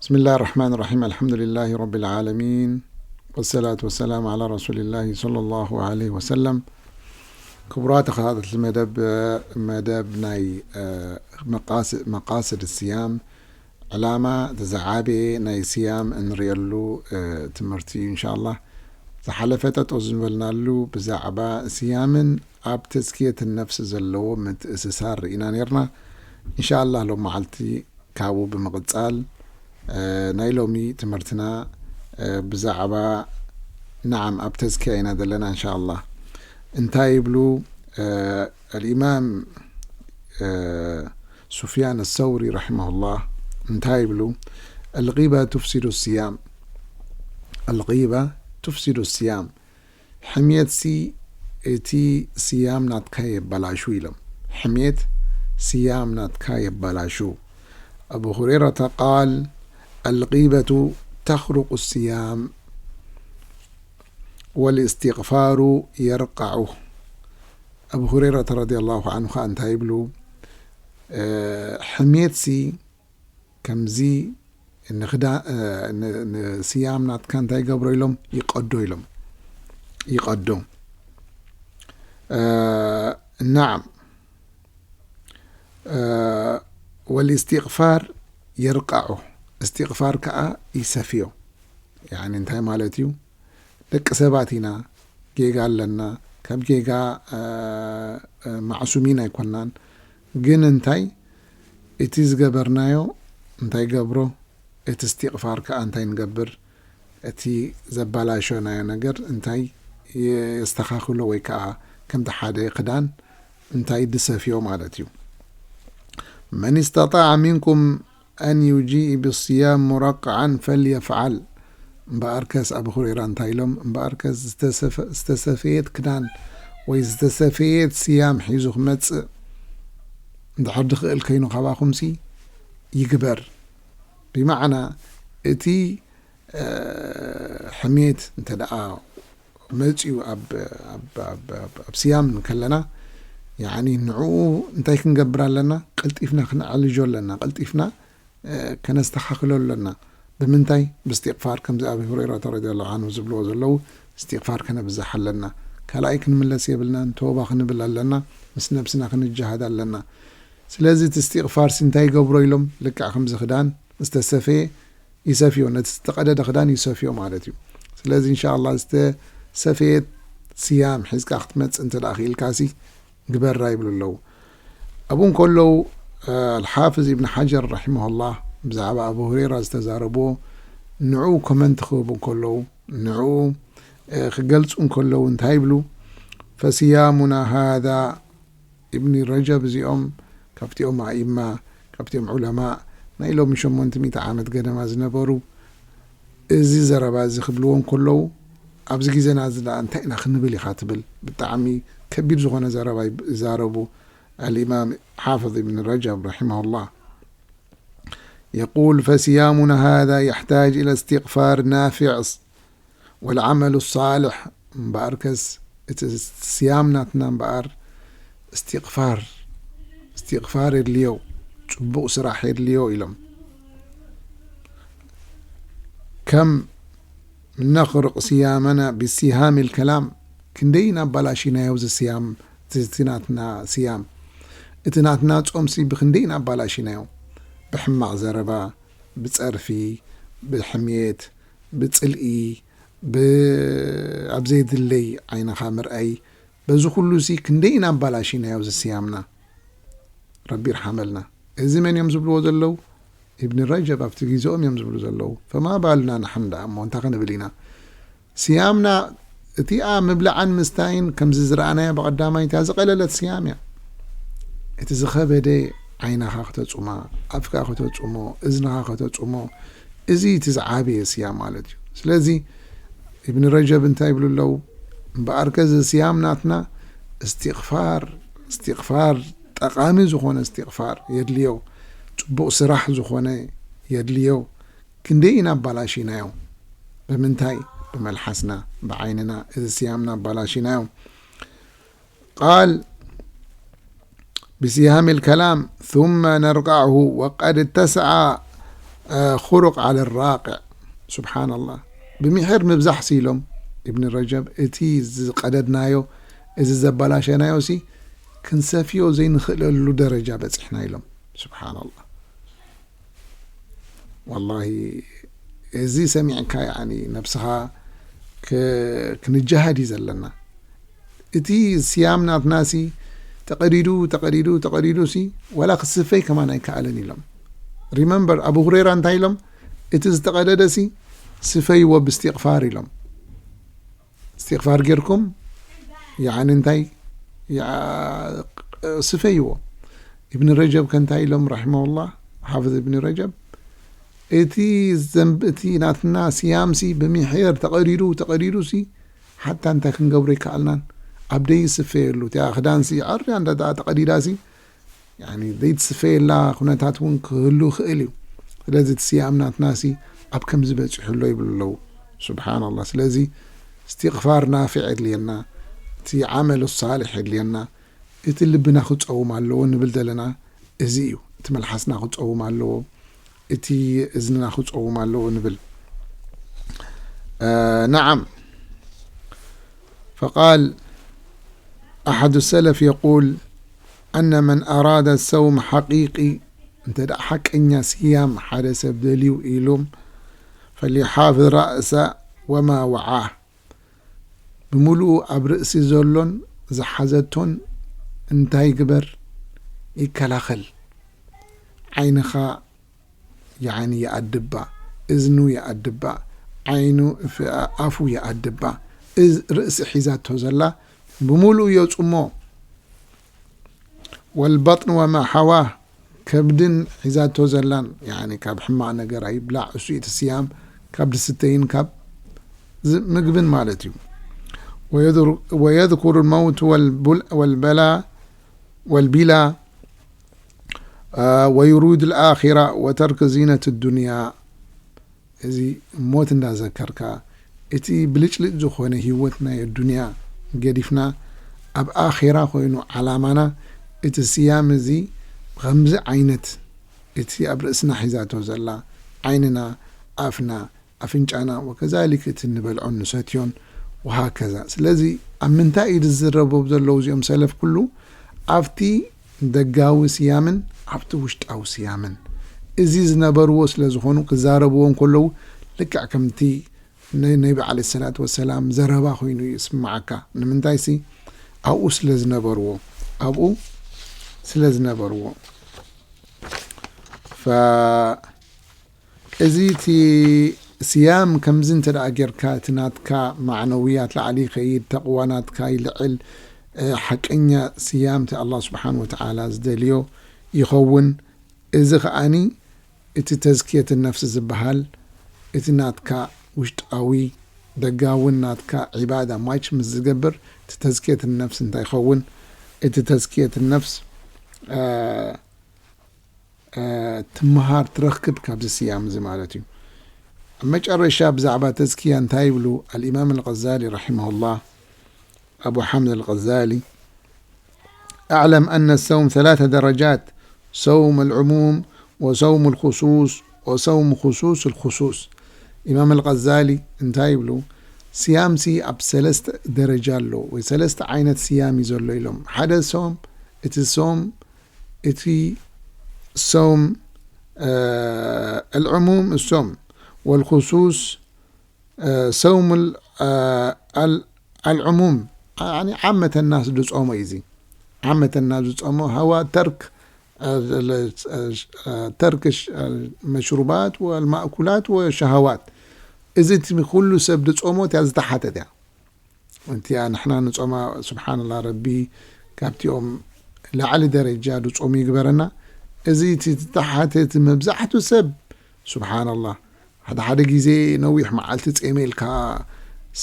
بسم الله الرحمن الرحيم. الحمد لله رب العالمين. والصلاة والسلام على رسول الله صلى الله عليه وسلم. ክቡራት ተኸታተልቲ መደብ፣ መደብ ናይ፣ እ፣ መቃስ-፣ መቃስድ ስያም፣ ዕላማ፣ እቲ ዝዓበየ ናይ ስያም እንርእየሉ፣ እ፣ ትምህርቲ እዩ። ኢንሻኣላህ፣ ዝሓለፈ ጠጠው ዝበልናሉ ብዛዕባ ስያምን ኣብ ተዝኪየት ነፍሲ ዘለዎ ምትእስሳር ርኢና ነርና። ኢንሻኣላህ፣ ሎም መዓልቲ ካብኡ ብምቕጻል፣ እ፣ ናይ ሎሚ ትምህርትና፣ እ፣ ብዛዕባ፣ ነዓም፣ ኣብ ተዝኪያ ኢና ዘለና። ኢንሻኣላህ፣ እንታይ ይብሉ፣ እ፣ ኣልኢማም፣ እ፣ ሱፍያን ኣሰውሪ ረሒመሁላህ እንታይ ይብሉ? الغيبة تفسد الصيام. الغيبة تفسد الصيام. ሕምየትሲ እቲ ስያም ናትካ የበላሹ ኢሎም። ሕምየት ስያም ናትካ የበላሹ። أبو هريرة قال: الغيبة تخرق الصيام والاستغفار يرقعه. ኣቡ ሁረይረተ ረዲየላሁ ዐንሁ ኸዓ እንታይ ይብሉ? እ፣ ሕምየትሲ ከምዚ ንኽዳ-፣ እ፣ ን-፣ ንስያም ናትካ እንታይ ይገብሮ ኢሎም? ይቐዶ ኢሎም። ይቐዶ። እ፣ ነዓም። እ፣ ወልእስቲቕፋር የርቃዑ። እስቲቕፋር ከኣ ይሰፍዮ። ያኒ እንታይ ማለት እዩ? ደቂ ሰባት ኢና፣ ጌጋ ኣለና። ካብ ጌጋ፣ እ፣ እ፣ ማዕሱሚን ኣይኮናን። ግን እንታይ፣ እቲ ዝገበርናዮ እንታይ ገብሮ? እቲ እስቲቕፋር ከኣ እንታይ ንገብር? እቲ ዘባላሸናዮ ነገር እንታይ የስተኻኽሎ ወይ ከኣ ከምቲ ሓደ ክዳን እንታይ ድሰፍዮ ማለት እዩ። من استطاع منكم أن يجيء بالصيام مرقعا فليفعل. እምበኣርከስ፣ ኣቡ ሁረይራ እንታይ ኢሎም? እምበኣርከስ ዝተሰፈ-፣ ዝተሰፈየት ክዳን ወይ ዝተሰፈየት ስያም ሒዙ ክመጽእ እንድሕር ድኽእል ከይኑ ካባኹምሲ ይግበር። ብማዕና እቲ፣ እ፣ ሕሜት እንተ ደኣ መጺኡ ኣብ፣ ኣብ፣ ኣብ፣ ኣብ፣ ኣብ ስያም እንከለና፣ ያዕኒ ንዕኡ እንታይ ክንገብር ኣለና? ቀልጢፍና ክነዕልጆ ኣለና። ቀልጢፍና፣ እ፣ ከነስተኻኽሎ ኣለና። ብምንታይ? ብእስቲቕፋር፣ ከምዚ ኣቢ ሁረይረተ ረዲየላሁ ዐንሁ ዝብልዎ ዘለዉ፣ እስቲቕፋር ከነብዝሕ ኣለና። ካልኣይ ክንምለስ የብልናን፣ ተወባ ክንብል ኣለና፣ ምስ ነብስና ክንጀሃድ ኣለና። ስለዚ እቲ እስቲቕፋርሲ እንታይ ይገብሮ ኢሎም? ልክዕ ከምዚ ክዳን ዝተሰፈየ ይሰፍዮ፣ ነቲ ዝተቐደደ ክዳን ይሰፍዮ ማለት እዩ። ስለዚ እንሻኣላህ ዝተሰፈየት ስያም ሒዝካ ክትመጽእ እንተ ደኣ ክኢልካሲ ግበራ ይብሉ ኣለዉ። ኣብኡ እንከለዉ፣ እ፣ ኣልሓፍዝ ኢብን ሓጀር ረሒመሁላህ ብዛዕባ ኣቡ ሁረይራ ዝተዛረብዎ ንዕኡ ኮመንት ክህቡ እንከለዉ፣ ንዕኡ፣ እ፣ ክገልጹ እንከለዉ እንታይ ይብሉ? ፈስያሙና ሃዛ ኢብኒ ረጀብ እዚኦም ካብቲኦም ኣኢማ፣ ካብቲኦም ዑለማእ ናይ ሎሚ ሸሞንተ ሚእቲ ዓመት ገደማ ዝነበሩ፣ እዚ ዘረባ እዚ ክብልዎ እንከለዉ፣ ኣብዚ ግዜና እዚ ደኣ እንታይ ኢና ክንብል ኢኻ ትብል? ብጣዕሚ ከቢድ ዝኾነ ዘረባ ይብ-፣ ይዛረቡ ኣልኢማም ሓፍዝ ኢብን ረጀብ ረሒመሁላህ። يقول: فصيامنا هذا يحتاج إلى استغفار نافع والعمل الصالح. እምበኣርከስ እቲ ስያም ናትና እምበኣር እስትቕፋር፣ እስትቕፋር የድልዮ፣ ጽቡቕ ስራሕ የድልዮ ኢሎም። ከም ነኽርቕ ስያመና ብሲሃም ልከላም፣ ክንደይ ኢና ኣባላሺናዮ እዚ ስያም፣ እቲ ናትና ስያም፣ እቲ ናትና ጾምሲ ብክንደይ ኢና ኣባላሺናዮ፣ ብሕማቕ ዘረባ፣ ብጸርፊ፣ ብሕምየት፣ ብጽልኢ፣ ብ-፣ ኣብ ዘይድለይ ዓይንኻ ምርኣይ፣ በዚ ኩሉ እዚ ክንደይ ኢና ኣባላሺናዮ እዚ ስያምና። ረቢ ይርሓመልና። እዚ መን እዮም ዝብልዎ ዘለዉ? ኢብኒ ረጀብ ኣብቲ ግዜኦም እዮም ዝብሉ ዘለዉ። ፈማ ባልና ንሕና ደኣ እሞ እንታይ ክንብል ኢና? ስያምና እቲኣ ምብላዕን ምስታይን ከምዚ ዝረኣናያ ብቐዳማይ እቲኣ ዝቐለለት ስያም እያ። እቲ ዝኸበደ ዓይናኻ ከተጹማ፣ ኣፍካ ከተጹሞ፣ እዝንኻ ከተጹሞ፣ እዚ እቲ ዝዓበየ ስያም ማለት እዩ። ስለዚ ኢብኒ ረጀብ እንታይ ይብሉ ኣለዉ? እምበኣርከ እዚ ስያም ናትና እስትቕፋር፣ እስትቕፋር ጠቓሚ ዝኾነ እስትቕፋር የድልዮ፣ ጽቡቕ ስራሕ ዝኾነ የድልዮ። ክንደይ ኢና ኣባላሺናዮ? ብምንታይ? ብመልሓስና፣ ብዓይንና፣ እዚ ስያምና ኣባላሺናዮ። ቃል ብስያም ልከላም ثم ነርቃዕሁ ወቀድ እተስዓ ኹሩቅ ዓለ ራቅዕ። ስብሓንላህ። ብሚሒር ምብዛሕ ሲ ኢሎም ኢብን ረጀብ፣ እቲ ዝቀደድናዮ፣ እዚ ዘባላሸናዮ ሲ ክንሰፍዮ ዘይንኽእለሉ ደረጃ በፂሕና ኢሎም። ስብሓንላህ። ወላሂ፣ እዚ ሰሚዕካ፣ ያኒ፣ ነብስኻ ክ-፣ ክንጀሃድ እዩ ዘለና። እቲ ስያም ናትናሲ ተቐዲዱ፣ ተቐዲዱ፣ ተቐዲዱሲ፣ ዋላ ክስፈይ ከማን ኣይከኣለን ኢሎም። ሪመምበር፣ ኣቡ ሁሬራ እንታይ ኢሎም? እቲ ዝተቐደደሲ ስፈይዎ ብእስትቕፋር ኢሎም። እስትቕፋር ጌርኩም፣ ያኒ እንታይ፣ ያ-፣ ስፈይዎ። ኢብን ረጀብ ከ እንታይ ኢሎም፣ ረሒመሁላህ፣ ሓፍዝ ኢብን ረጀብ፣ እቲ ዘንብ-፣ እቲ ናትና ስያምሲ ብሚሒር ተቐዲዱ፣ ተቐዲዱሲ፣ ሓታ እንታይ ክንገብሮ ይከኣልናን። ኣብ ደይ ስፈየሉ፣ እቲኣ ክዳንሲ፣ ዓርያ እንዳ ተቐዲዳሲ፣ ያኒ፣ ዘይትስፈየላ ኩነታት እውን ክህሉ ይኽእል እዩ። ስለዚ እቲ ስያም ናትናሲ ኣብ ከምዚ በፂሑ ኣሎ ይብሉ ኣለዉ። ስብሓንላህ። ስለዚ እስትቕፋር ናፊዕ የድልየና፣ እቲ ዓመል ሳልሕ የድልየና፣ እቲ ልብና ክፀውም ኣለዎ ንብል ዘለና እዚ እዩ። እቲ መልሓስና ክፀውም ኣለዎ፣ እቲ እዝንና ክፀውም ኣለዎ ንብል። እ፣ ነዓም። فقال أحد السلف يقول أن من أراد الصوم حقيقي، እንተ ደኣ ሓቀኛ ስያም ሓደ ሰብ ደልዩ ኢሎም፣ فليحافظ رأسه وما وعاه، ብምሉኡ ኣብ ርእሲ ዘሎን ዝሓዘቶን እንታይ ግበር? ይከላኸል። ዓይንኻ፣ ያኒ፣ ይኣድባ፣ እዝኑ ይኣድባ፣ ዓይኑ፣ እፍ-፣ ኣፉ ይኣድባ። እዝ-፣ ርእሲ ሒዛቶ ዘላ ብምሉኡ የጹሞ። والبطن وما حواه، ከብድን ሒዛቶ ዘላን፣ ያኒ፣ ካብ ሕማቕ ነገር ኣይብላዕ፣ እሱ እቲ ስያም፣ ካብ ድስተይን ካብ ዝ-፣ ምግብን ማለት እዩ። ويذر-، ويذكر الموت والبل-، والبلاء والبلا، አ፣ ويريد الآخرة وترك زينة الدنيا። እዚ ሞት እንዳዘከርካ፣ እቲ ብልጭልጭ ዝኾነ ህይወት ናይ ኣዱንያ ገዲፍና፣ ኣብ ኣኼራ ኮይኑ ዓላማና፣ እቲ ስያም እዚ ብኸምዚ ዓይነት፣ እቲ ኣብ ርእስና ሒዛቶ ዘላ ዓይንና፣ ኣፍና፣ ኣፍንጫና፣ ወከዛሊክ እቲ ንበልዖን ንሰትዮን፣ ወሃከዛ። ስለዚ ኣብ ምንታይ እዩ ዝዝረቡ ዘለዉ እዚኦም ሰለፍ ኩሉ? ኣብቲ ደጋዊ ስያምን ኣብቲ ውሽጣዊ ስያምን። እዚ ዝነበርዎ ስለ ዝኾኑ ክዛረብዎ እንከለዉ ልክዕ ከምቲ ነ-፣ ነቢ ዓለይሂ ሰላቱ ወሰላም ዘረባ ኮይኑ ይስምዓካ። ንምንታይሲ ኣብኡ ስለ ዝነበርዎ፣ ኣብኡ ስለ ዝነበርዎ። ፈ-፣ እዚ እቲ ስያም ከምዚ እንተ ደኣ ጌርካ፣ እቲ ናትካ ማዕነውያት ላዕሊ ይኸይድ፣ ተቕዋ ናትካ ይልዕል። እ፣ ሓቀኛ ስያም እቲ ኣላህ ስብሓን ወተዓላ ዝደልዮ ይኸውን። እዚ ኸኣኒ እቲ ተዝኪየት ነፍሲ ዝበሃል፣ እቲ ናትካ ውሽጣዊ፣ ደጋውን ናትካ ዒባዳ ማች ምስ ዝገብር፣ እቲ ተዝኪየት ነፍሲ እንታይ ይኸውን? እቲ ተዝኪየት ነፍስ፣ እ፣ እ፣ ትምሃር፣ ትረክብ ካብዚ ስያም እዚ ማለት እዩ። ኣብ መጨረሻ ብዛዕባ ተዝኪያ እንታይ ይብሉ? ኣልኢማም ኣልቀዛሊ ረሒመሁላህ፣ ኣቡ ሓምድ ኣልቀዛሊ፣ أعلم أن الصوم ثلاث درجات، صوم العموم وصوم الخصوص وصوم خصوص الخصوص። ኢማም ኣልቀዛሊ እንታይ ይብሉ? ስያምሲ ኣብ ሰለስተ ደረጃ ኣሎ፣ ወይ ሰለስተ ዓይነት ስያም እዩ ዘሎ ኢሎም። ሓደ ሶም፣ እቲ ሶም እቲ ሰውም፣ እ፣ العموم الصوم والخصوص، እ፣ ሰውም ال-، እ፣ ال-، العموم، ያኒ ዓመተ ናስ ዝጾሞ እዩ እዚ። ዓመተ ናስ ዝጾሞ፣ هو ترك، እ፣ ال-، እ፣ ترك الش-، المشروبات والمأكولات والشهوات። እዚ እቲ ኩሉ ሰብ ዝጾሞ እቲኣ ዝተሓተት እያ። እንቲኣ ንሕና ንጾማ፣ ስብሓንላ፣ ረቢ ካብቲኦም ላዕሊ ደረጃ ዝጾሙ ይግበረና። እዚ እቲ ዝተሓተ፣ እቲ መብዛሕቱ ሰብ፣ ስብሓንላ፣ ሓደ ሓደ ግዜ ነዊሕ መዓልቲ ጼመ ኢልካ፣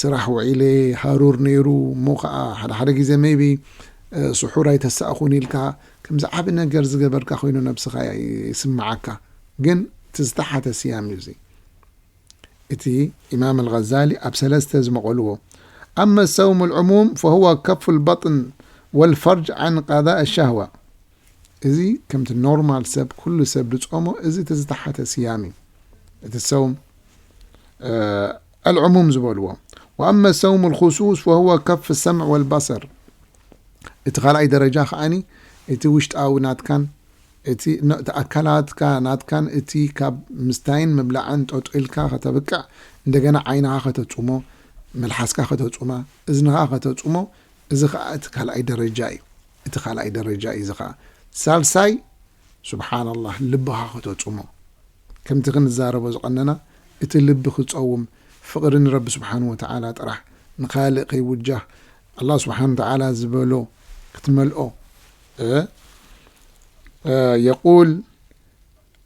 ስራሕ ውዒለ፣ ሃሩር ነይሩ፣ እሞ ኸዓ ሓደ ሓደ ግዜ maybe፣ እ፣ ስሑር ኣይተሳእኹን ኢልካ፣ ከምዚ ዓቢ ነገር ዝገበርካ ኮይኑ ነብስኻ ይስምዓካ። ግን እቲ ዝተሓተ ስያም እዩ እዚ። እቲ ኢማም ኣልጋዛሊ ኣብ ሰለስተ ዝመቐልዎ። أما الصوم العموم فهو كف البطن والفرج عن قضاء الشهوة። እዚ ከምቲ ኖርማል ሰብ፣ ኩሉ ሰብ ዝጾሞ፣ እዚ እቲ ዝተሓተ ስያም እዩ። እቲ ሰውም ኣልዕሙም ዝበልዎ። ወኣመ ሰውም ልክሱስ ፈሁወ ከፍ ሰምዕ ወልበሰር። እቲ ካልኣይ ደረጃ ከዓኒ እቲ ውሽጣዊ ናትካን እቲ ኣካላትካ ናትካን እቲ ካብ ምስታይን ምብላዕን ጠጡ ኢልካ ከተብቅዕ፣ እንደገና ዓይንኻ ከተፅሞ፣ መልሓስካ ከተፅማ፣ እዝንኻ ከተፅሞ። እዚ ከዓ እቲ ካልኣይ ደረጃ እዩ። እቲ ካልኣይ ደረጃ እዩ። እዚ ከዓ ሳልሳይ ስብሓንላህ፣ ልብኻ ከተጽሞ። ከምቲ ክንዛረቦ ዝቐነና፣ እቲ ልቢ ክጸውም፣ ፍቕሪ ንረቢ ስብሓን ወተዓላ ጥራሕ፣ ንኻልእ ከይውጃህ፣ ኣላህ ስብሓን ወተዓላ ዝበሎ ክትመልኦ። እ፣ እ፣ የቁል፣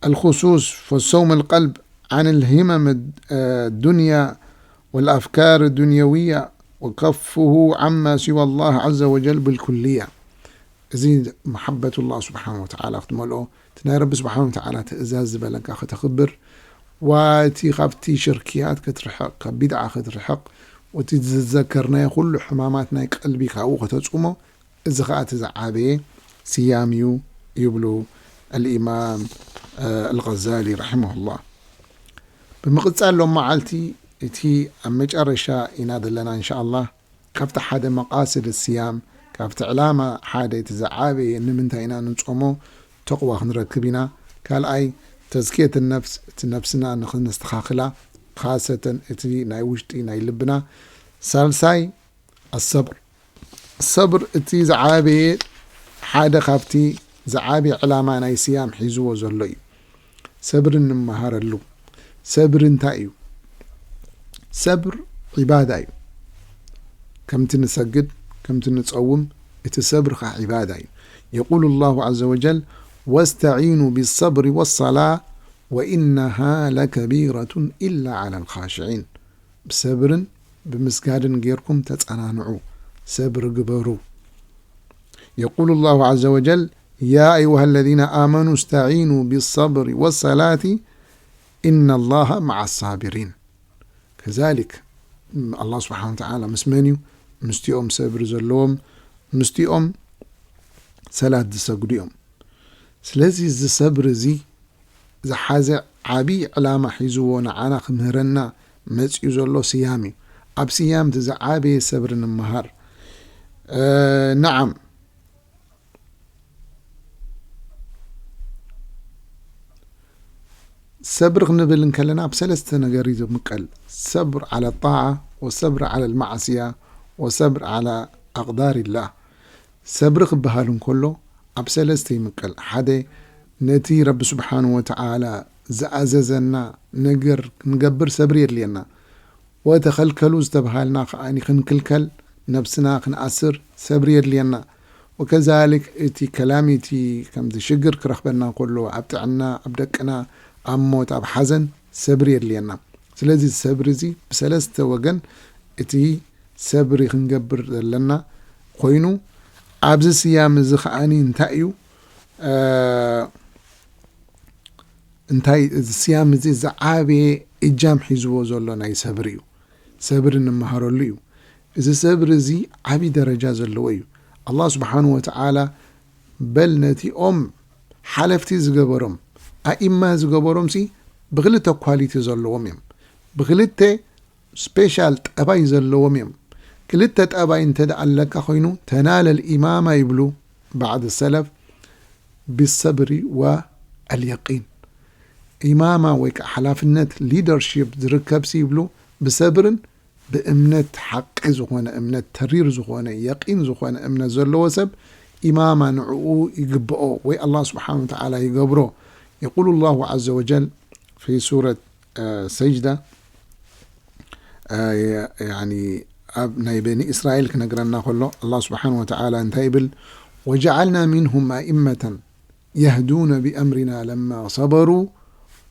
الخصوص فصوم القلب عن الهمم الدنيا والأفكار الدنيوية وكفه عما سوى الله عز وجل بالكلية. እዚ መሓበቱላህ ስብሓን ወተዓላ ክትመልኦ፣ እቲ ናይ ረቢ ስብሓን ወተዓላ ትእዛዝ ዝበለካ ከተኽብር፣ ዋቲ ካብቲ ሽርክያት ክትርሕቕ፣ ካብ ቢድዓ ክትርሕቕ፣ ወቲ ዝዘከርናዮ ኩሉ ሕማማት ናይ ቀልቢ ካብኡ ከተጽሞ፣ እዚ ኸኣ እቲ ዝዓበየ ስያም እዩ ይብሉ ኣልኢማም ኣልغዛሊ ረሒመሁላህ። ብምቕጻል ሎም መዓልቲ እቲ ኣብ መጨረሻ ኢና ዘለና እንሻኣላህ። ካብቲ ሓደ መቃስድ ስያም፣ ካብቲ ዕላማ ሓደ እቲ ዝዓበየ ንምንታይ ኢና ንጾሞ ተቕዋ ክንረክብ ኢና። ካልኣይ ተዝክየት ነፍስ፣ እቲ ነፍስና ንኽነስተኻኽላ፣ ካሰተን እቲ ናይ ውሽጢ ናይ ልብና። ሳልሳይ ኣሰብር። ሰብር እቲ ዝዓበየ ሓደ ካብቲ ዝዓበየ ዕላማ ናይ ስያም ሒዝዎ ዘሎ እዩ። ሰብሪ እንመሃረሉ። ሰብሪ እንታይ እዩ? ሰብር ዒባዳ እዩ። ከምቲ ንሰግድ፣ ከምቲ ንጸውም፣ እቲ ሰብሪ ኸዓ ዒባዳ እዩ። የቁሉ ላሁ ዐዘ ወጀል፣ ወስተዒኑ ብሰብሪ ወሰላ ወኢነሃ ለከቢረቱን ኢላ ዐለ ልኻሽዒን። ብሰብርን ብምስጋድን ጌርኩም ተጸናንዑ፣ ሰብሪ ግበሩ። የቁሉ ላሁ ዐዘ ወጀል፣ ያ አዩሃ ለዚነ ኣመኑ እስተዒኑ ብሰብሪ ወሰላቲ ኢነ ላሃ መዓ ሳቢሪን። ከዛሊክ፣ ኣላህ ስብሓን ወተዓላ ምስ መን እዩ? ምስቲኦም ሰብሪ ዘለዎም፣ ምስቲኦም ሰላት ዝሰግዱ እዮም። ስለዚ እዚ ሰብሪ እዚ ዝሓዘ ዓብዪ ዕላማ ሒዝዎ ንዓና ክምህረና መፂኡ ዘሎ ስያም እዩ። ኣብ ስያም እቲ ዝዓበየ ሰብሪ ንምሃር። እ፣ ነዓም። ሰብሪ ክንብል እንከለና ኣብ ሰለስተ ነገር እዩ ዝምቀል። ሰብር ዓለ ጣዓ፣ ወሰብር ዓለ ልማዕስያ፣ ወሰብር ዓለ ኣቅዳር ኢላህ። ሰብሪ ክበሃል እንከሎ ኣብ ሰለስተ ይምቀል። ሓደ፣ ነቲ ረቢ ስብሓንሁ ወተዓላ ዝኣዘዘና ነገር ክንገብር ሰብሪ የድልየና። ወተኸልከሉ ዝተብሃልና ከኣ ክንክልከል፣ ነብስና ክንኣስር ሰብሪ የድልየና። ወከዛሊክ እቲ ከላሚቲ ከምዚ ሽግር ክረኽበና እንከሎ፣ ኣብ ጥዕና፣ ኣብ ደቅና፣ ኣብ ሞት፣ ኣብ ሓዘን ሰብሪ የድልየና። ስለዚ ሰብሪ እዚ ብሰለስተ ወገን እቲ ሰብሪ ክንገብር ዘለና ኮይኑ፣ ኣብዚ ስያም እዚ ከኣኒ እንታይ እዩ? እ፣ እንታይ እዚ ስያም እዚ ዝዓበየ እጃም ሒዝዎ ዘሎ ናይ ሰብሪ እዩ። ሰብሪ እንመሃረሉ እዩ። እዚ ሰብሪ እዚ ዓብዪ ደረጃ ዘለዎ እዩ። ኣላህ ስብሓንሁ ወተዓላ በል ነቲኦም ሓለፍቲ ዝገበሮም፣ ኣኢማ ዝገበሮም ሲ ብክልተ ኳሊቲ ዘለዎም እዮም። ብክልተ ስፔሻል ጠባይ ዘለዎም እዮም። ክልተ ጠባይ እንተ ደኣ ኣለካ ኮይኑ፣ ተናለ ልኢማማ ይብሉ ባዕድ ሰለፍ፣ ብሰብሪ ወኣልየቂን። ኢማማ ወይ ከዓ ሓላፍነት፣ ሊደርሺፕ፣ ዝርከብሲ ይብሉ ብሰብርን ብእምነት፣ ሓቂ ዝኾነ እምነት፣ ተሪር ዝኾነ፣ የቂን ዝኾነ እምነት ዘለዎ ሰብ ኢማማ ንዕኡ ይግብኦ ወይ ኣላህ ስብሓን ወተዓላ ይገብሮ። የቁሉ ላሁ ዐዘ ወጀል ፊ ሱረት፣ እ፣ ሰጅዳ፣ እ፣ ያኒ ኣብ ናይ በኒ እስራኤል ክነግረና ከሎ ኣላህ ስብሓን ወተዓላ እንታይ ይብል? ወጀዓልና ሚንሁም ኣኢመተን የህዱነ ብኣምሪና ለማ ሰበሩ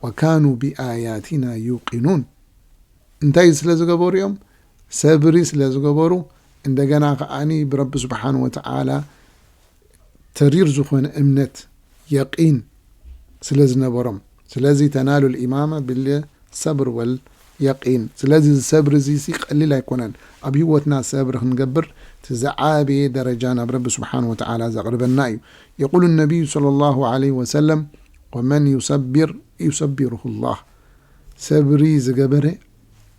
ወካኑ ብኣያቲና ዩቂኑን። እንታይ ስለ ዝገበሩ እዮም? ሰብሪ ስለ ዝገበሩ፣ እንደገና ከኣኒ ብረቢ ስብሓን ወተዓላ ተሪር ዝኾነ እምነት፣ የቂን ስለ ዝነበሮም። ስለዚ ተናሉ ልኢማማ ብልሰብር ወልየቂን። ስለዚ እዚ ሰብሪ እዚ ሲ ቀሊል ኣይኮነን። ኣብ ህይወትና ሰብሪ ክንገብር እቲ ዝዓበየ ደረጃ ናብ ረቢ ስብሓን ወተዓላ ዘቕርበና እዩ። የቁሉ ነቢዩ ሰለላሁ ዐለይሂ ወሰለም፣ ወመን ዩሰቢር ዩሰቢርሁ ላህ። ሰብሪ ዝገበረ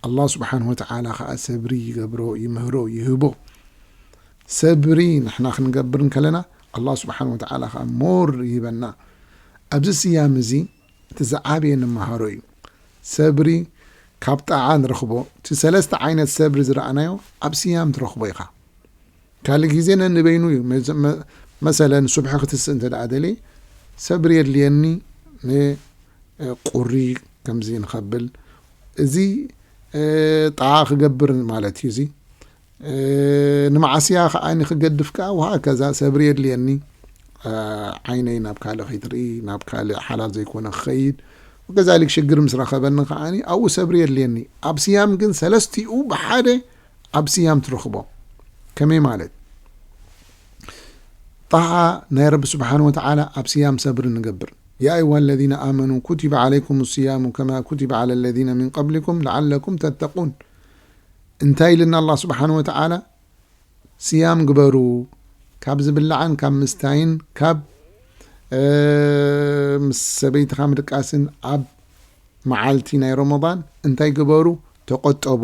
ኣላህ ስብሓን ወተዓላ ኸዓ ሰብሪ ይገብሮ፣ ይምህሮ፣ ይህቦ። ሰብሪ ንሕና ክንገብር እንከለና ኣላህ ስብሓን ወተዓላ ኸዓ ሞር ይህበና። ኣብዚ ስያም እዚ እቲ ዝዓበየ ንመሃሮ እዩ። ሰብሪ ካብ ጣዓ ንረኽቦ። እቲ ሰለስተ ዓይነት ሰብሪ ዝረኣናዮ ኣብ ስያም ትረኽቦ ኢኻ። ካልእ ግዜ ነንበይኑ እዩ። መዘ-፣ መ-፣ መሰለን ሱብሒ ክትስእ እንተ ደኣ ደልየ ሰብሪ የድልየኒ ንቁሪ ከምዚ ንኸብል። እዚ ጣዓ ክገብር ማለት እዩ። እዚ ንመዓስያ ከዓኒ ክገድፍ ከኣ ወሃከዛ ሰብሪ የድልየኒ። ዓይነይ ናብ ካልእ ከይትርኢ፣ ናብ ካልእ ሓላል ዘይኮነ ክኸይድ፣ ወከዛሊክ ሽግር ምስ ረኸበኒ ከዓኒ ኣብኡ ሰብሪ የድልየኒ። ኣብ ስያም ግን ሰለስቲኡ ብሓደ ኣብ ስያም ትረኽቦ። ከመይ ማለት? ጣዓ ናይ ረቢ ስብሓን ወተዓላ ኣብ ስያም ሰብሪ ንገብር። يا أيها الذين آمنوا كتب عليكم الصيام كما كتب على الذين من قبلكم لعلكم تتقون። እንታይ ኢልና ኣላህ ስብሓን ወተዓላ? ስያም ግበሩ፣ ካብ ዝብላዕን ካብ ምስታይን፣ ካብ፣ እ፣ ምስ ሰበይትኻ ምድቃስን ኣብ መዓልቲ ናይ ረመዳን እንታይ ግበሩ? ተቆጠቡ፣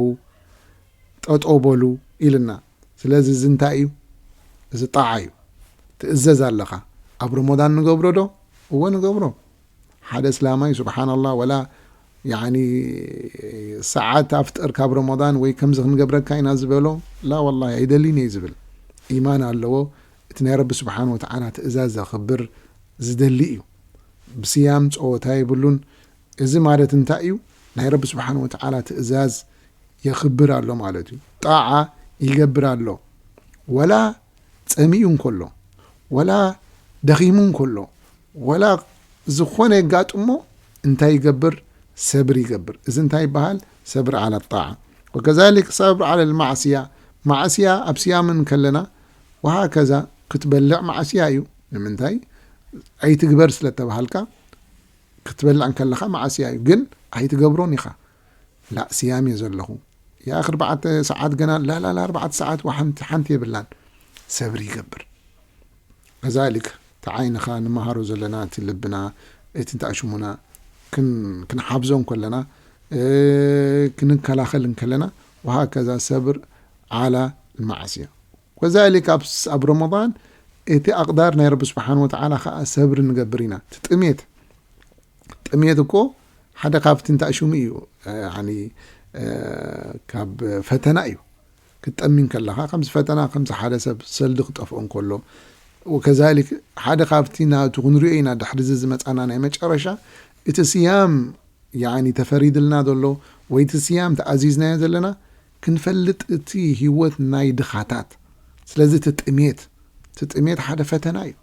ጠጠው በሉ ኢልና። ስለዚ እዚ እንታይ እዩ? እዚ ጣዓ እዩ። ትእዘዝ ኣለኻ። ኣብ ረመዳን ንገብሮ ዶ? እወ ንገብሮ። ሓደ እስላማይ ስብሓንላህ ወላ ያኒ ሰዓት ኣፍጥር ካብ ረመዳን ወይ ከምዚ ክንገብረካ ኢና ዝበሎ ላ ወላሂ ኣይደልን እየ ዝብል። ኢማን ኣለዎ። እቲ ናይ ረቢ ስብሓን ወተዓላ ትእዛዝ ዘኽብር ዝደሊ እዩ። ብስያም ጸወታ የብሉን። እዚ ማለት እንታይ እዩ? ናይ ረቢ ስብሓን ወተዓላ ትእዛዝ የኽብር ኣሎ ማለት እዩ። ጣዓ ይገብር ኣሎ። ወላ ጸሚኡ እንከሎ፣ ወላ ደኺሙ እንከሎ፣ ወላ ዝኾነ የጋጥሞ እንታይ ይገብር? ሰብሪ ይገብር። እዚ እንታይ ይበሃል? ሰብሪ ዓላ ጣዓ። ወከዛሊክ ሰብሪ ዓላ ልማዕስያ። ማዕስያ ኣብ ስያም እንከለና፣ ወሃከዛ ክትበልዕ ማዕስያ እዩ። ንምንታይ? ኣይትግበር ስለ ተባሃልካ፣ ክትበልዕ እንከለኻ ማዕስያ እዩ። ግን ኣይትገብሮን ኢኻ። ላ፣ ስያም እየ ዘለኹ። ያ፣ ኣርባዕተ ሰዓት ገና፣ ላ፣ ላ፣ ላ፣ ኣርባዕተ ሰዓት ወሓንቲ፣ ሓንቲ የብላን። ሰብሪ ይገብር። ከዛሊክ፣ እቲ ዓይንኻ ንመሃሮ ዘለና፣ እቲ ልብና፣ እቲ እንተኣሽሙና ክን-፣ ክንሓፍዞ እንከለና፣ እ፣ ክንከላኸል እንከለና፣ ወሃከዛ ሰብር ዓላ ልማዕስያ። ወዛሊክ ኣብ ስ-፣ ኣብ ረመዳን እቲ ኣቕዳር ናይ ረቢ ስብሓን ወተዓላ ኸዓ ሰብሪ ንገብር ኢና። እቲ ጥሜት፣ ጥሜት እኮ ሓደ ካብቲ እንታይ ሽሙ እዩ፣ እ፣ ያኒ፣ እ፣ ካብ ፈተና እዩ። ክትጠሚ እንከለኻ፣ ከምዚ ፈተና፣ ከምዚ ሓደ ሰብ ሰልዲ ክጠፍኦ እንከሎ፣ ወከዛሊክ ሓደ ካብቲ ናቱ ክንሪኦ ኢና፣ ድሕሪ እዚ ዝመጻና ናይ መጨረሻ፣ እቲ ስያም ያኒ ተፈሪድልና ዘሎ ወይ እቲ ስያም ተኣዚዝናዮ ዘለና ክንፈልጥ፣ እቲ ህይወት ናይ ድኻታት። ስለዚ እቲ ጥሜት፣ እቲ ጥሜት ሓደ ፈተና እዩ።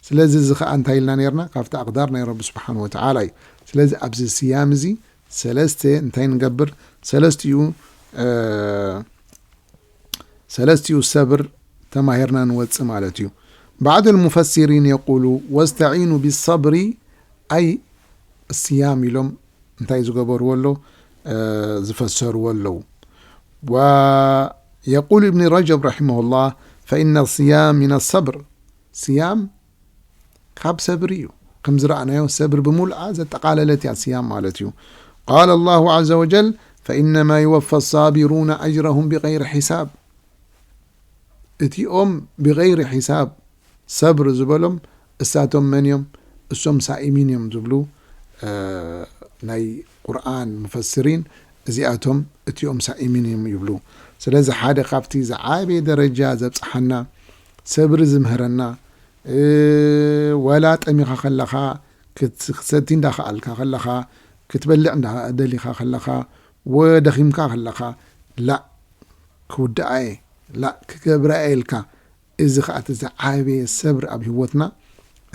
ስለዚ እዚ ኸኣ እንታይ ኢልና ነይርና? ካብቲ ኣቕዳር ናይ ረቢ ስብሓን ወተዓላ እዩ። ስለዚ ኣብዚ ስያም እዚ ሰለስተ እንታይ ንገብር? ሰለስቲኡ፣ እ፣ ሰለስቲኡ ሰብር ተማሂርና ንወጽእ ማለት እዩ። بعض المفسرين يقول واستعينوا بالصبر أي الصيام ኢሎም እንታይ ዝገበርዎ ኣለዉ? እ፣ ዝፈሰርዎ ኣለዉ። ويقول ابن رجب رحمه الله فإن الصيام من الصبر። ስያም ካብ ሰብሪ እዩ። ከም ዝረኣናዮ ሰብሪ ብምሉኣ ዘጠቓለለት እያ ስያም ማለት እዩ። قال الله عز وجل فإنما يوفى الصابرون أجرهم بغير حساب። እቲኦም ብغير حساب ሰብር ዝበሎም እሳቶም መን እዮም? እሶም ሳኢሚን እዮም ዝብሉ፣ እ፣ ናይ ቁርኣን ሙፈስሪን እዚኣቶም እቲኦም ሳኢሚን እዮም ይብሉ። ስለዚ ሓደ ካብቲ ዝዓበየ ደረጃ ዘብጽሓና ሰብሪ ዝምህረና፣ እ፣ ወላ ጠሚኻ ከለኻ፣ ክት-፣ ክትሰቲ እንዳኸኣልካ ከለኻ፣ ክትበልዕ እንዳደሊኻ ከለኻ፣ ወደኺምካ ከለኻ፣ ላእ፣ ክውድኣ እየ፣ ላእ፣ ክገብራ እየ ኢልካ፣ እዚ ኸኣ እቲ ዝዓበየ ሰብሪ ኣብ ህይወትና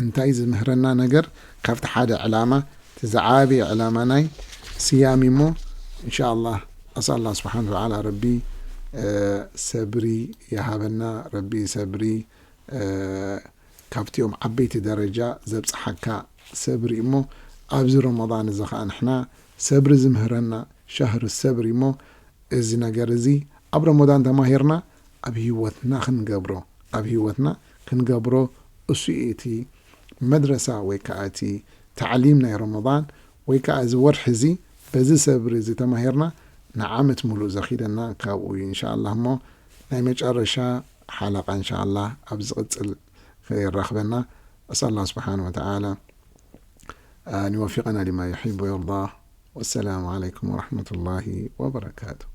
እንታይ ዝምህረና ነገር፣ ካብቲ ሓደ ዕላማ፣ እቲ ዝዓበየ ዕላማ ናይ ስያም እሞ፣ እንሻ ኣላህ፣ ኣስኣል ኣላህ ስብሓን ወተዓላ ረቢ፣ እ፣ ሰብሪ ይሃበና፣ ረቢ ሰብሪ፣ እ፣ ካብቲኦም ዓበይቲ ደረጃ ዘብጽሓካ ሰብሪ እሞ፣ ኣብዚ ረመዳን እዚ ኸኣ ንሕና ሰብሪ ዝምህረና ሸህሪ ሰብሪ እሞ፣ እዚ ነገር እዚ ኣብ ረመዳን ተማሂርና፣ ኣብ ህይወትና ክንገብሮ፣ ኣብ ህይወትና ክንገብሮ፣ እሱ እዩ እቲ መድረሳ ወይ ከኣ እቲ ታዕሊም ናይ ረመዳን ወይ ከኣ እዚ ወርሒ እዚ በዚ ሰብሪ እዚ ተማሂርና ንዓመት ሙሉእ ዘኺደና ካብኡ እዩ። እንሻኣላህ እሞ ናይ መጨረሻ ሓለቃ እንሻኣላህ ኣብ ዝቕጽል ከየራኽበና أسأل الله سبحانه وتعالى أن يوفقنا لما يحب ويرضى. والسلام عليكم ورحمة الله وبركاته.